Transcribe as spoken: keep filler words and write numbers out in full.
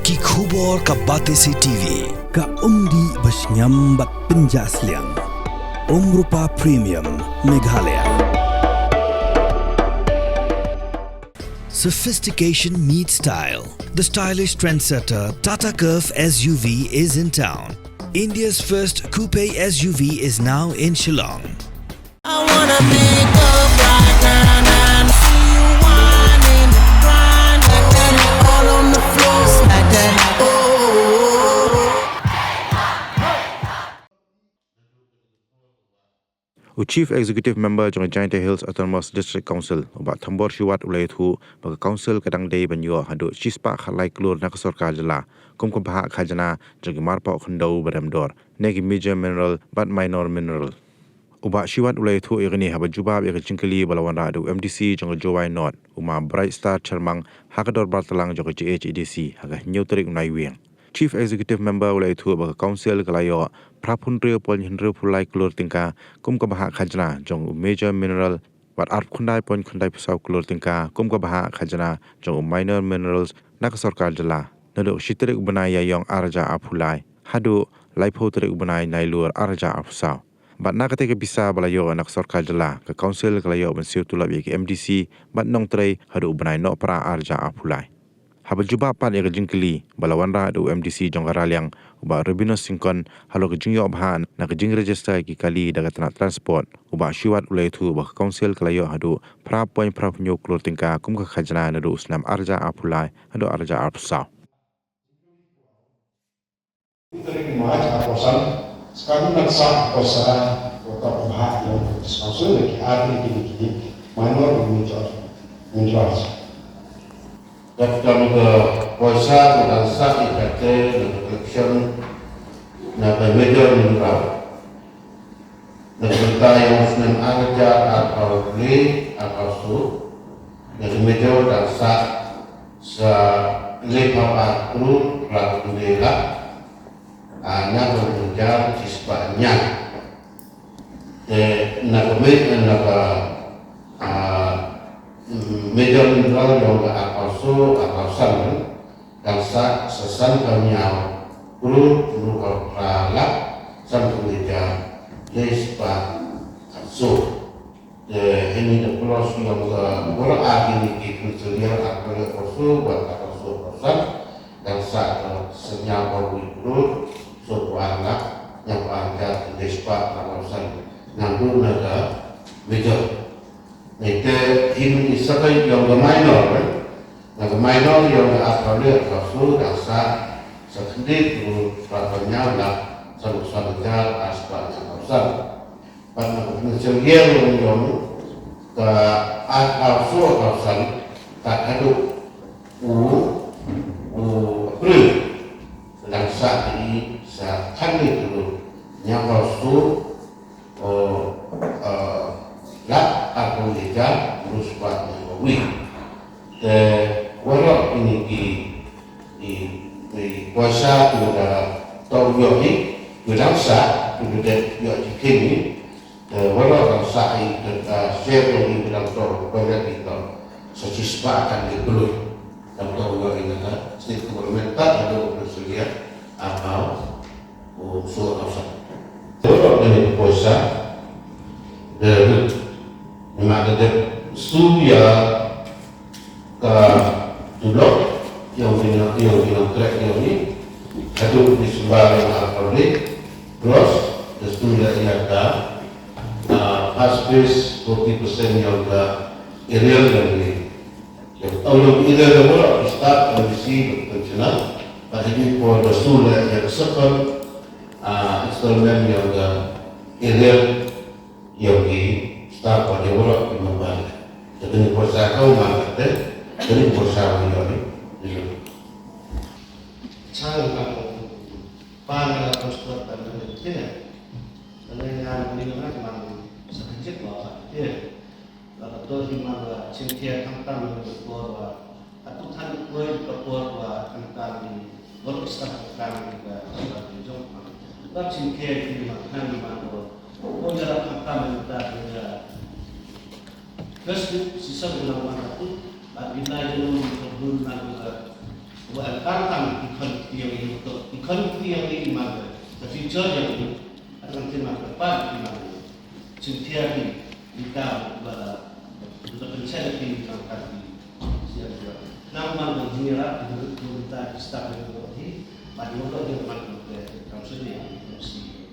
Ki khubor ka Batesi T V. Ka umdih ba shngiam bad pynjah sliang. Umrupa Premium Meghalaya. Sophistication meets style. The stylish trendsetter Tata Curvv S U V is in town. India's first coupe S U V is now in Shillong. I wanna make up right now, now. See you whining, grinding, all on the floor, like that. Oh. U Chief Executive Member jong ka Jaintia Hills Autonomous District Council, u Bah Thombor Shiwat, u la ïathuh ba ka Council ka dang dei ban ïoh haduh shispah khatlai klur na ka sorkar jylla kum ka bhah khajna jong ki marpoh khyndew ba rem dor, ne ki major mineral bad minor mineral. U Bah Shiwat u la ïathuh ïa kane haba jubab ïa ka jingkylli ba la wanrah da u M D C jong ka Jowai North, u Ma Bright Star Chyrmang, ha ka dorbar tlang jong ka J H A D C ha ka hynñiew tarik u Naiwieng. Chief Executive Member u la ïathuh ba ka Council ka la ïoh phra phew hynriew point hynriew phew lai klur tyngka kum ka bhah khajna jong u major mineral bad arphew khyndai point khyndai phew saw klur tyngka kum ka bhah khajna jong u minor minerals na ka sorkar jylla, naduh ka shi tarik u bnai Ïaïong ar hajar arphew lai haduh laiphew tarik u bnai Nailur ar hajar arphew saw. Bad na katei ka pisa ba la ïoh na ka sorkar jylla, ka Council ka la ïoh ban siew tulop ïa ki M D C bad nongtrei haduh u bnai Nohprah ar hajar arphew lai. Haba jubab pat ïa ka jingkylli ba la wanrah da u M D C jong ka Raliang, u Bah Robinus Syngkon, halor ka jingïoh bhah na ka jingregister ïa ki kali da ka tnat Transport, u Bah Shiwat u la ïathuh ba ka Council ka la ïoh haduh phra point phra phew hynñiew klur tyngka kum ka khajna naduh u snem ar hajar arphew lai haduh ar hajar arphew saw. Tarik March arphew san, sa katno nang sah poisa ka top up ha ïa ka District Council na ki ar tylli ki, ki minor, ki major, major. Dap dang ka poisa ka dang sah ïa kata na ka collection na ka major mineral. Na ka bynta ïa u snem ar hajar arphew lai arphew saw, na ka major dang sah sa laiphew ar klur phra phew lai lak, ah, hynñiewphew hajar shispah hynñiaw. Te na ka ma-, na ka, ah, major mineral ïa u ka arphew saw arphew san, dang sah sa sanphew hynñiew klur hynñiewphew phra lak sanphew hajar lai spah arphew saw. Te hynne da plus ïa ka waroh ar kine ki financial year arphew lai arphew saw bad arphew saw arphew san, dang sah ka sa hynñiewphew wei klur sawphew ar lak hynñiewphew ar hajar lai spah arphew san. Naduh na ka major. Te hynne sa ka ïa ka minor, eh. Na ka minor ïa ka arphew lai arphew saw dang sah sa khyndiat klur phra phew hynñiew lak sanphew san hajar ar spah hynñiewphew san. Bad na ka financial year ïa ka arphew saw arphew san, tad haduh u, u April, dang sah ïa sa khyndiat klur hynñiewphew saw, o, eh, lak arphew hajar hynriew spah hynñiewphew wei. Te waroh kine ki, ki, ki poisa kiba da toh ïoh hi, kiba dang sah, kiba da ïoh jingkheiñ hi. Te waroh dang sah hi, te, eh, share ïoh hi kiba dang toh ïoh hi toh sa shispah khyndai klur. Dang toh ïoh hi na ka state government tad haduh ka syllia arphew u shu ka sa. Te waroh kine ki poisa, te, te, ma ka te, shu ïa ka tulop ïa u bina, ïa u bina trek ïa u ni. Haduh December ïa u arphew lai, plus, te shu ïa, ïa ka, ah, past phase forty percent ïa u ka arrear ïa u ni. Ïa u, ïa u arrear ïa u la start ka bisi ka channel, but ha kine ki por da shu ïa, ïa ka second, ah, installment ïa u ka arrear. Ïa ki staff bad ïa waroh ki member. Te kane ka pisa ka wan markate, kane ka pisa ka wan ïa ki. Chang ka pan ka la transport ban ïa ki. Kane nga ni nga man sa ka jik ba ka. La ka to hi man la chin kia kham tam ïa ka por ba. Atu than koi ka por ba kan tang di, bor islam kan tang di ka, ka jong. Ba chin ke di ma than ma ko. Ko jara kan tang di ta di ka. Terus di sisa di lawan atu, ba di ta di lawan ka bun na ka. Wa an kar tam ki khon ki ïong i to. Ki khon ki ïong i man ka future ïong i. At kan tin man ka pa ki man. Chin tiar ki, ki ka ba ba pen chen ki man ka ki. Sian ka. Nang man ka jingïarap ki ta ki staff ni ko hi. Ba di ko di man ka council ni. Si.